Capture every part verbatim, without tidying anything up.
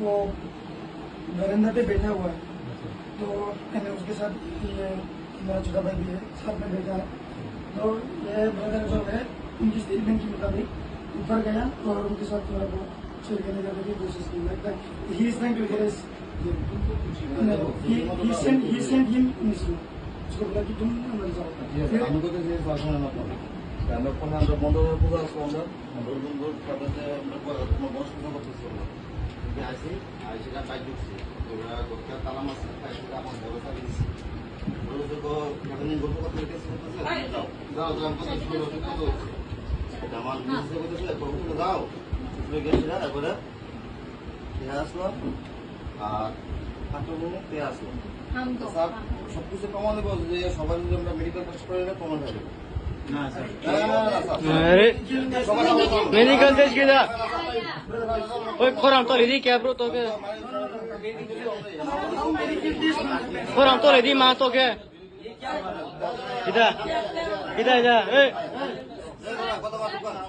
वो बरंडा पे बैठा हुआ है। तो मैंने उसके साथ ये मेरा छोटा भाई भी है, साथ में बैठा है। तो ये ब्रदर जो है, उनकी स्टेटमेंट के मुताबिक ऊपर गया और उनके साथ थोड़ा बहुत शेयर करने का भी कोशिश की। Like that, he is trying to erase him. He, he sent, he sent him in slow. उसको बोला कि तुम अंदर जाओ। Yes, फिर আমি কথা যে ভাষণ আপনার। আমরা ফোনে আমরা বন্ধ করে বুঝে আসবো আমরা। আমরা বন্ধ করে সাথে সাথে আমরা ব-, তোমার বয়স কথা বলতেছি আমরা। কিন্তু আসি, আর সেটা বাইক ঢুকছে। ওরা দরকার তালা মারছে, তাই সেটা আমার বড় চাবি দিচ্ছে। বলে যে, "গো, এখানে গল্প করতে গেছে, করতেছে, যাও, যাও, যাও, কথা শুরু হচ্ছে, কথা হচ্ছে।" এটা আমার মিসেসে বলতেছে, "একবার উপরে যাও।" উপরে গেছে না, একবারে কে আসলো? আর আক্রমণে কে আসলো? हम तो, স্যার, हाँ। সবকিছু প্রমাণ দেবো যে সবাই যদি আমরা মেডিকেল টেস্ট করে নিলে প্রমাণ হয়ে যাবে। না, স্যার। না, না, না, না, স্যার। আরে, সবাই, সবাই, সবাই। মেডিকেল টেস্ট কিনা? ওই খরাম তো লেডি ক্যাব রো তোকে। খরাম তো লেডি মা তোকে। Kita, kita, kita, eh.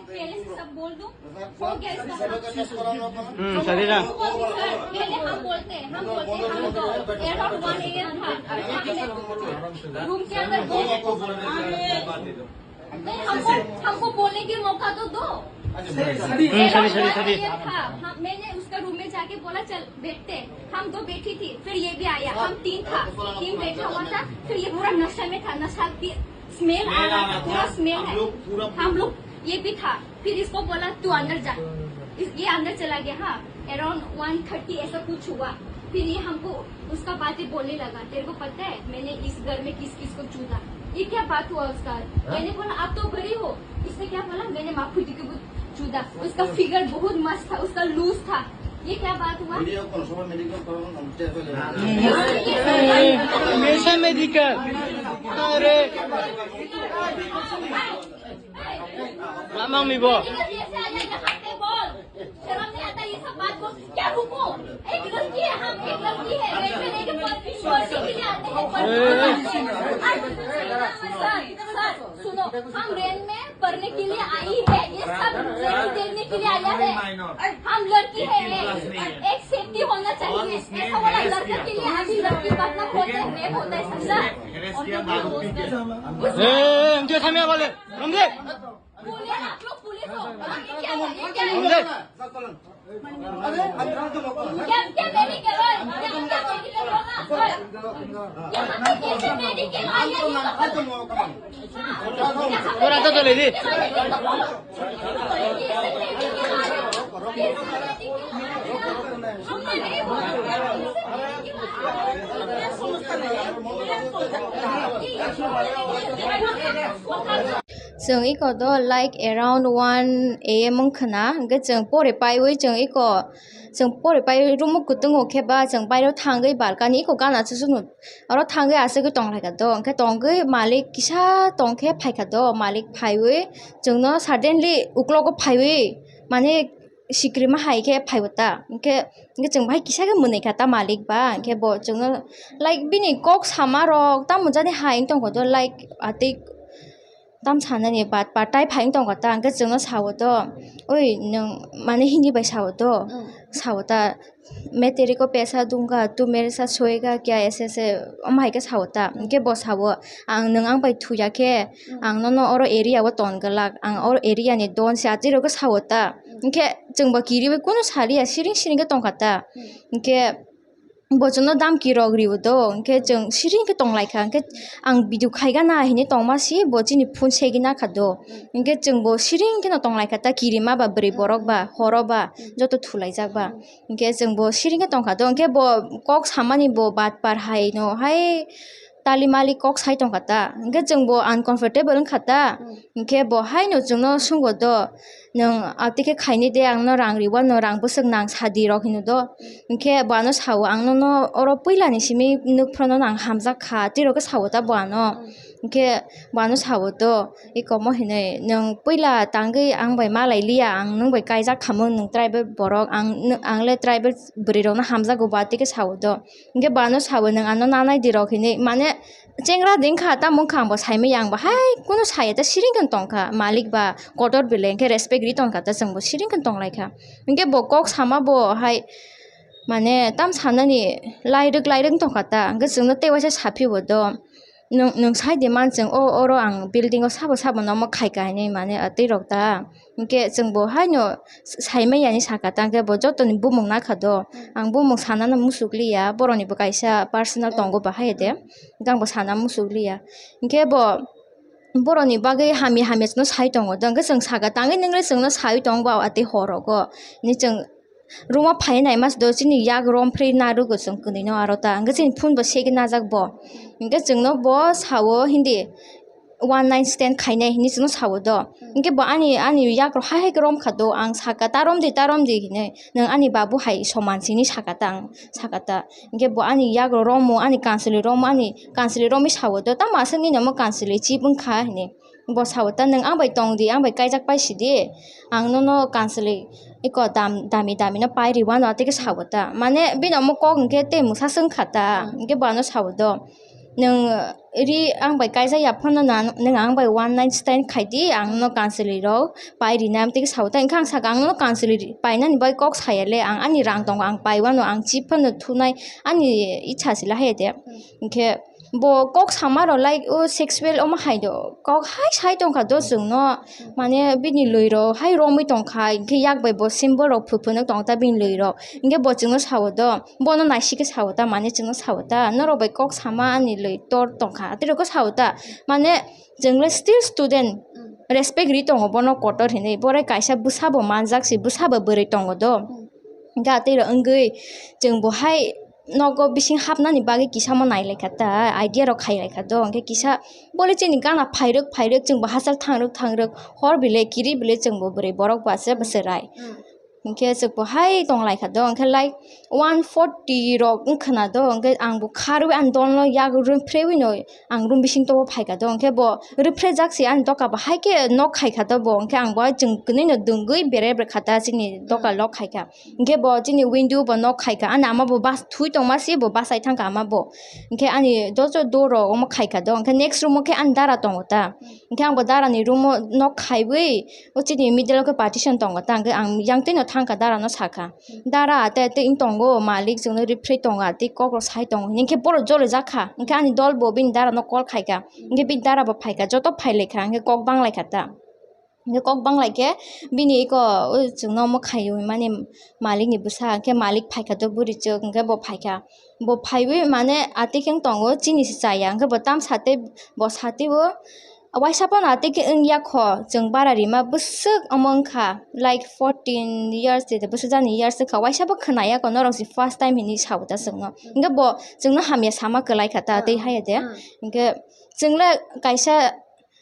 पहले से सब बोल दूं? हो गया इसका? Hmm, sorry na. पहले हम बोलते हैं, हम बोलते हैं, हम तो around one A M था। रूम के अंदर बोल नहीं, हमको, हमको बोलने के मौका तो दो। Hmm, sorry, sorry, sorry. था। हाँ, मैंने उसका रूम में जाके बोला, "चल, बैठते हैं।" हम दो बैठी थी, फिर ये भी आया, हम तीन था, तीन बैठा हुआ था। फिर ये पूरा नशा में था, नशा की स्मेल आ रहा था, पूरा स्मेल है। हम लोग, ये भी था। फिर इसको बोला, "तू अंदर जा।" इस, ये अंदर चला गया। हाँ, अराउंड वन थर्टी ऐसा कुछ हुआ। फिर ये हमको उसका बातें बोलने लगा, "तेरे को पता है, मैंने इस घर में किस किस को चूदा?" ये क्या बात हुआ उसका? मैंने बोला, "आप तो बड़ी हो।" इसने क्या बोला, "मैंने माखुजी को चूदा।" उसका फिगर बहुत मस्त था, उसका लूज था। ये क्या बात हुआ? मेडिकल कौन सा? मेडिकल कौन? हम टेबल है। Mesa medical. अरे. Lamang mi bo. शर्म नहीं आता ये सब बात को? क्या रुको? एक लड़की है, हम एक लड़की है, रेलवे लेके पढ़ने के लिए आते हैं, पढ़ने के लिए आते हैं। सर, सर, सुनो, हम रेल में पढ़ने के लिए आई है, ये सब रेल देखने के लिए आया है। हम लड़की है, एक सेफ्टी होना चाहिए। ऐसा वाला लड़का के लिए अभी लड़की पकड़ना होता है, रेप होता है, समझा? और क्या बोलते हैं? ए, ए, ए, उनके सामने वाले, समझे? पुलिस, आप लोग पुलिस हो। हाँ, ये क्या है? ये क्या है? समझे? क्या, क्या मेडिकल है? क्या, क्या मेडिकल होगा? यहाँ पे कैसे मेडिकल आया? ये तो थोड़ा तो चले जी। Chwng iko do like around one A M wngkha na, hwnkhe chwng pori paiwi chwng iko, chwng pori paiwi room o kwtwng o khe ba chwng bairo thangwi balkani iko gana chuchukno oro thangwi aswkwi tonglaikha do, hwnkhe tongwi malik kisa tongkhe phaikha do, malik phaiwi chwngno suddenly uklogo phaiwi mane sikrima hai khe phaibo ta, hwnkhe, hwnkhe chwng bai kisa khe mwnwi kha ta malik ba, hwnkhe bo chwngno, like, bini kok sama rok tamo jani hai wng tongkha do, like, atwi tam sanani bat patai phai wng tongkha ta, hwnkhe chwngno sao do, "Oi, nwng mane Hindi bai sao do, sao ta, 'मैं तेरे को पैसा दूंगा, तू मेरे साथ सोएगा क्या?' ऐसे ऐसे," omo hai khe sao ta, hwnkhe bo sao, "Ang, nwng ang bai thuya khe, ang nono oro area o ton glak, ang oro area ni don se," atwi rok khe sao ta. Hwnkhe chwng bo kiriwi kunu saliya, siring siring khe tongkha ta. Hwnkhe bo chwngno damki rok rio do, hwnkhe chwng siring khe tonglaikha, hwnkhe ang video khaigana hinwi tongma si bo chini phone segina kha do, hwnkhe chwng bo siring kheno tonglaikha ta, kirima ba bwrwi borok ba horo ba joto thulaijak ba, hwnkhe chwng bo siring khe tongkha do, hwnkhe bo kok samani bo bat par hai no hai tali mali kok sai tongkha ta, hwnkhe chwng bo uncomfortable wngkha ta, hwnkhe bo haino chwngno swngo do, "Nwng atwi khe khaini de, ang no rang riwa, no rang bwswk nang sadi," rok hino do. Hwnkhe bo ano sao, "Ang nono oro puila ni simi nuk phuru nono ang hamjak kha," twi rok khe sao ta bo ano. Hwnkhe bo ano sao do, iko mo hinwi, "Nwng puila tangwi ang bai malai liya, ang nwng bai kaijak khamung, nwng tribal borok, ang, ang le tribal bwrwi rok no hamjago," bo atwi khe sao do. Hwnkhe bo ano sao, "Nwng ano nanai di," rok hinwi, mane chengra de wngkha, tamo wngkha ang bo saimanya, ang bo hai kunu saya ta siring khe tongkha, malik ba kotor belai hwnkhe respect ri tongkha ta, chwng bo siring khe tonglaikha. Hwnkhe bo kok sama bo hai Mane tam sanani lairwk lairwk tongkha ta, hwnkhe chwngno tei waisa saphibo do, "Nwng, nwng sai di man chwng o, oro ang building o sabo sabo nomo khaika," hinwi mane twi rok ta. Hwnkhe chwngbo haino saimanya hinwi sakha ta, hwnkhe bo jotoni bumung nakha do. Ang bumung sanano muchukliya, boroknibo kaisa personal tongo bahai de, hwnkhe angbo sana muchukliya. Hwnkhe bo borokni bagwi hamya hamya chwngno sai tongo do, hwnkhe chwng sakha, "Tangwi nwngre chwngno sai tongo ba atwi hor rogo?" hinwi chwng room o phai naima se do, chini yak rom phri narwgo chwng kwnwi no aro ta, hwnkhe chini phone bo segi najak bo, hwnkhe chwngno bo sao hindi one night stand khainai hinwi chwngno sao do, hwnkhe bo ani, ani yak rok hai hai khe rom kha do, ang sakha, "Ta rom di, ta rom di," hinwi, "Nwng ani babu hai soman," hinwi sakha ta, ang sakha ta, hwnkhe bo ani yak rok romo, ani kansoloi romo, ani kansoloi romwi sao do, "Tamo aswk nini omo kansoloi chip wngkha?" hinwi. Bo sao ta, "Nwng ang bai tong di, ang bai kaijak pai si di, ang nono kansoloi eko dam, dami dami no pai ri wano," atwi khe sao ta. Mane bini omo kok hwnkhe tei mwsa se wngkha ta, hwnkhe bo ano sao do, "Nwng ri ang bai kaijak ya phano na, nwng ang bai one night stand khai di, ang nono kansoloi rok pai rinai," amtwi khe sao ta. Hwnkhe ang sakha, "Ang nono kansoloi ri-, painani bai kok saya le, ang ani rang tongo, ang pai wano, ang chip phano thunai, ani icha se lahai de." Hwnkhe bo kok sama rok like o sexual omo hai do, kok hai sai tongkha do chwngno, mane bini lwi rok hai romwi tongkha, hwnkhe yak bai bo symbol rok phu phu nuk tong ta bini lwi rok, hwnkhe bo chwngno sao do, bono naisik khe sao ta, mane chwngno sao ta, "Norok bai kok sama ani lwi tor tongkha," atwi rok khe sao ta, mane chwng le still student, respect ri tongo bono kotor hinwi, borai kaisa bwsa bo manjak se, bwsa bo bwrwi tongo do. Hwnkhe atwi rok wngwi chwng bo hai nogo bising hapnani bagwi kisa mo nailaikha ta, idea rok khailaikha do, hwnkhe kisa bole chini gana phairwk phairwk chwng bo hachal thangrwk thangrwk hor bile kiri bile chwng bo bwrwi borok bo aswk bo chwrai. Hwnkhe chwng bo hai tonglaikha do, hwnkhe like one forty rok wngkhwna do, hwnkhe ang bo kharwi ani dolno yak rwphrewi no ang room bising tobo phaikha do, hwnkhe bo rwphrejak se ani doka bo hai khe nok khaikha do bo, hwnkhe ang bo hai chwng kwnwi no dwngwi berai bwkha ta chini doka lok khaikha. Hwnkhe bo chini window bo nok khaikha, ani ama bo bas thui tongma se bo bachai thangkha ama bo. Hwnkhe ani dojo door rok omo khaikha do, hwnkhe next room o khe ani dara tongo ta. Hwnkhe ang bo dara ni room o nok khaiwi o chini middle o khe partition tongo ta, hwnkhe ang yang twi no thangkha dara no sakha, "Dara, ate ate wng tongo, malik chwngno rwphrwi tongo, ate kok rok sai tongo," hinwi khe borok jolojak kha. Hwnkhe ani dol bo bini dara no call khaikha, hwnkhe bini dara bo phaikha, joto phailaikha, hwnkhe kok banglaikha ta. Hwnkhe kok banglai khe bini eko o chwngno omo khaio hinmani malikni bwsa, hwnkhe malik phaikha do burichwk, hwnkhe bo phaikha. Bo phaiwi mane atwi khe wng tongo, chini se chaya, hwnkhe bo tam satwi bo satwi o waisa phano atwi khe wngya kho, chwng bara rima bwswk omo wngkha, like, fourteen years de bwswk jani years wngkha, waisa bo khwnaya kho, norok se first time hinwi sao ta chwngno, hwnkhe bo chwngno hamya sama kwlai kha ta, tei haya de, hwnkhe chwng le kaisa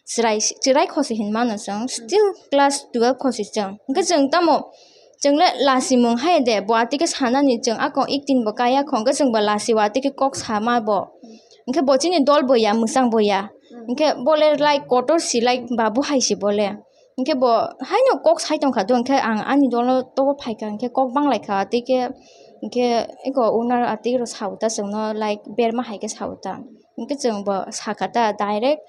chwrai, chwrai khosi hinmano chwng, still class twelve khosi chwng. Hwnkhe chwng tamo, chwng le lasimung hai de, bo atwi khe sanani chwng akon eighteen bo kaya kho, hwnkhe chwng bo lasi o atwi khe kok sama bo. Hwnkhe bo chini dol bo ya, mwchang bo ya. Hwnkhe bo le like kotor si, like babu hai si bo le. Hwnkhe bo haino kok sai tongkha do, hwnkhe ang ani dolno tobo phaikha, hwnkhe kok banglai kha, atwi khe, hwnkhe eko owner atwi rok sao ta chwngno, like, berma hai khe sao ta. Hwnkhe chwng bo sakha ta direct,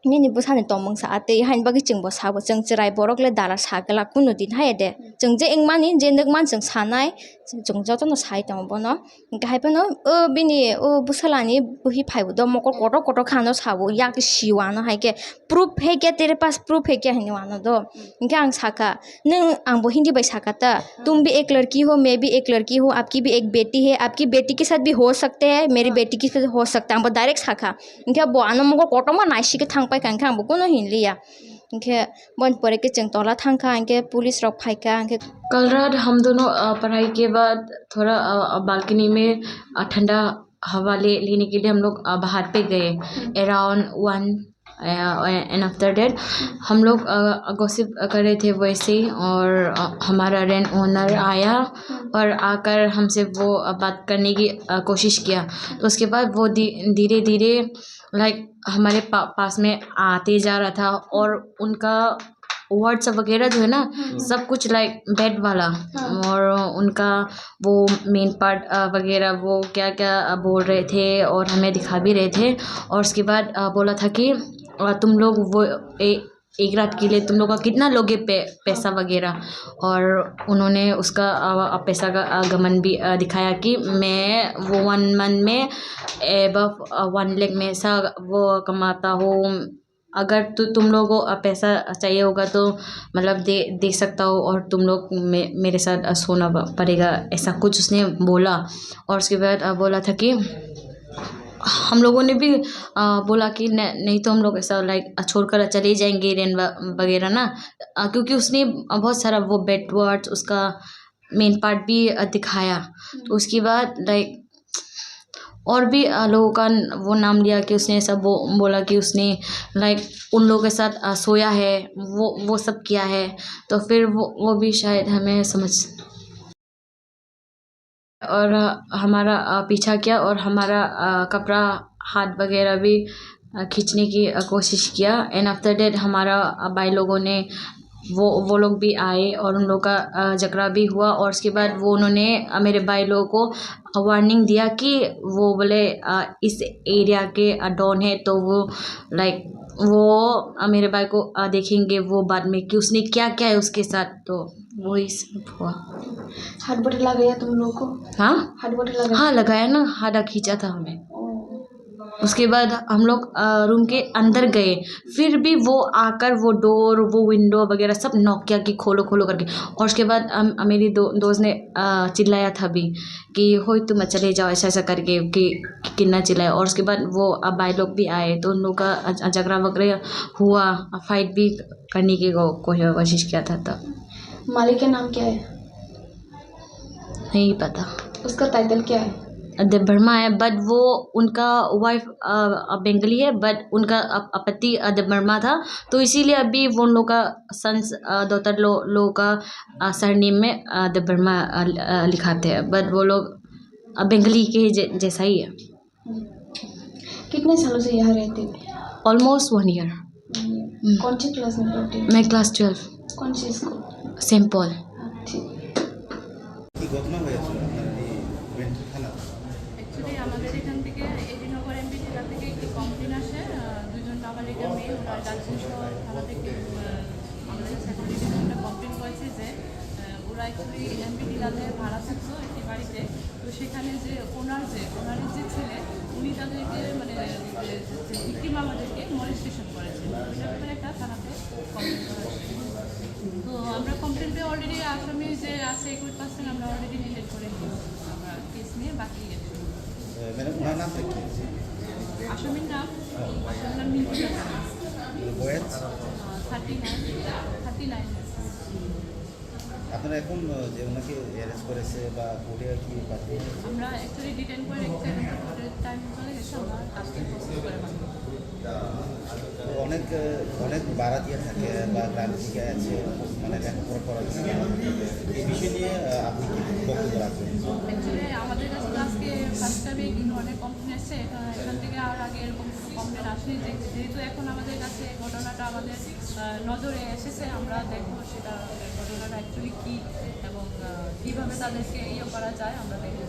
"Nini bwsani tongmung sa atwi," haini bagwi chwng bo sabo, chwng chwrai borok le dara sa glak kunu din hai de. Chwng je wngmani, je nukmani chwng sanai, chwng jotono sai tongo bono. Hwnkhe hai phano o bini o bwsalani bwhi phaibo do mokol kotor kotor kha ano sabo, yak si o ano hai khe, "Proof hai kya, tere paas proof hai kya?" hinwi ano do. Hwnkhe ang sakha, Nwng, ang bo Hindi bai sakha ta, "Tum bhi ek ladki ho, main bhi ek ladki hu, aapki bhi ek beti hai, aapki beti ke saath bhi ho sakta hai, meri beti ke saath ho sakta hai," ang bo direct sakha. Hwnkhe bo ano mokol kotorma naisik khe thang paikha, hwnkhe ang bo kunu hinliya. Hwnkhe boni pore khe chwng tola thangkha, hwnkhe police rok phaikha, hwnkhe कल रात हम दोनों, अ, पढ़ाई के बाद थोड़ा, अ, अ, बालकनी में, अ, ठंडा हवा ले, लेने के लिए हम लोग, अ, बाहर पे गए। Around one, a, and after that हम लोग, अ, गॉसिप कर रहे थे वैसे ही, और, अ, हमारा रेंट ओनर आया और आकर हमसे वो, अ, बात करने की, अ, कोशिश किया। तो उसके बाद वो धी-, धीरे धीरे, लाइक, हमारे पा-, पास में आते जा रहा था और उनका वर्ड्स वगैरह जो है ना, हम्म। सब कुछ लाइक बैड वाला। हाँ। और उनका वो मेन पार्ट, अ, वगैरह वो क्या क्या, अ, बोल रहे थे और हमें दिखा भी रहे थे। और उसके बाद, अ, बोला था कि, अ, तुम लोग वो ए-, एक रात के लिए तुम लोग का कितना लोगे पे, पैसा वगैरह। और उन्होंने उसका, अ, पैसा का, अ, गमन भी, अ, दिखाया कि मैं वो वन मंथ में एबव, अ, वन लाख में ऐसा वो कमाता हूँ। अगर तो तुम लोगों को, अ, पैसा चाहिए होगा तो मतलब दे, दे सकता हो, और तुम लोग मे-, मेरे साथ, अ, सोना प-, पड़ेगा, ऐसा कुछ उसने बोला। और उसके बाद, अ, बोला था कि हम लोगों ने भी, अ, बोला कि न-, नहीं तो हम लोग ऐसा, लाइक, अ, छोड़कर चले जाएंगे रेंट व-, वगैरह ना, अ, क्योंकि उसने बहुत सारा वो बैड वर्ड्स, उसका मेन पार्ट भी, अ, दिखाया। तो उसके बाद, लाइक, और भी, अ, लोगों का न-, वो नाम लिया कि उसने ऐसा बो-, बोला कि उसने, लाइक, उन लोगों के साथ, अ, सोया है, वो, वो सब किया है। तो फिर वो, वो भी शायद हमें समझ और हमारा, अ, पीछा किया और हमारा, अ, कपड़ा, हाथ वगैरह भी, अ, खींचने की, अ, कोशिश किया। And after that हमारा, अ, भाई लोगों ने, वो, वो लोग भी आए और उन लोग का, अ, झगड़ा भी हुआ। और उसके बाद वो, उन्होंने, अ, मेरे भाई लोगों को वार्निंग दिया कि वो बोले, अ, इस एरिया के, अ, डॉन है, तो वो, लाइक, वो, अ, मेरे भाई को, अ, देखेंगे वो बाद में कि उसने क्या क्या है उसके साथ। तो वही सब हुआ। हाथ बट लगाया तुम लोग को? हाँ? हाथ बट लगाया? हाँ, लगाया ना, हाथ खींचा था हमें। ओ। उसके बाद हम लोग, अ, रूम के अंदर गए, फिर भी वो आकर वो डोर, वो विंडो वगैरह सब नॉक किया कि खोलो, खोलो करके। और उसके बाद हम, मेरी दो, दोस्त ने, अ, चिल्लाया था भी कि "होय, तुम चले जाओ", ऐसा, ऐसा करके कि, कि कितना चिल्लाया। और उसके बाद वो, अ, भाई लोग भी आए, तो उन लोग का, अ, झगड़ा वगैरह हुआ, फाइट भी करने की को-, को-, कोशिश किया था तब। मालिक का नाम क्या है? नहीं पता। उसका टाइटल क्या है? देव वर्मा है, बट वो उनका वाइफ, अ, अ, बंगाली है, बट उनका अप-, पति, अ, देव वर्मा था, तो इसीलिए अभी वो उन लोग का सन्स, अ, डॉटर लो-, लोग का, अ, सरनेम में, अ, देव वर्मा, अ, ल-, अ, लिखाते हैं, बट वो लोग, अ, बंगाली के जै-, जैसा ही है। कितने सालों से यहाँ रहते हो? Almost one year। हम्म। कौन सी क्लास में पढ़ते हो? मैं क्लास ट्वेल्व। कौन सी स्कूल? Saint Paul. ठीक। কি ঘটনা হয়েছিল আপনার এই ইভেন্ট থানা? অ্যাকচুয়ালি আমাদের এখান থেকে এডি নগর এমপি টিলা থেকে একটি কমপ্লেন আসে। আহ, দুজন নাবালিকা মেয়ে, ওনার গার্জেন সহ থানা থেকে, আহ, আমাদের সেকেন্ডারি ডিভিশনে কমপ্লেন করেছে যে, আহ, ওরা অ্যাকচুয়ালি এমপি টিলাতে ভাড়া থাকতো একটি বাড়িতে। তো সেখানে যে ওনার, যে ওনারের যে ছেলে, উনি তাদেরকে, মানে, যে, যে ভিকটিম আমাদেরকে মলেস্টেশন করেছে। ওইটার ব্যাপারে একটা থানাতে কমপ্লেন করা হয়েছে। তো আমরা কমপ্লেন পেয়ে অলরেডি আসামি যে আছে একুশ পার্সেন্ট আমরা অলরেডি ডিটেক্ট করে নিয়েছি। আমরা কেস নিয়ে বাকি ইয়ে করবো। এ, ম্যাডাম, ওনার নামটা কি? আসামির নাম, আসামির নাম মিন্টু। বয়স? Thirty nine, thirty nine. আপনারা এখন, আহ, যে ওনাকে অ্যারেস্ট করেছে বা কোর্টে আর কি পাঠিয়ে আমরা অ্যাকচুয়ালি ডিটেন করে রেখেছি, এখন তো কোর্টের টাইম চলে গেছে, আমরা আজকে প্রসেস করে পাঠাবো। তো অনেক, আহ, অনেক বারাতিয়া থাকে বা গ্রাম থেকে আছে, মানে, লেখাপড়া করার জন্য। এই বিষয় নিয়ে, আহ, আপনি কি বক্তব্য রাখবেন? অ্যাকচুয়ালি আমাদের কাছে তো আজকে ফার্স্ট টাইমে এই ধরনের কমপ্লেন এসছে, এটা, এখান থেকে আর আগে এরকম কমপ্লেন আসেনি। যে-, যেহেতু এখন আমাদের কাছে ঘটনাটা আমাদের, আহ, নজরে এসেছে, আমরা দেখবো সেটা ঘটনাটা অ্যাকচুয়ালি কী এবং, আহ, কীভাবে তাদেরকে ইয়ে করা যায়, আমরা দেখবো।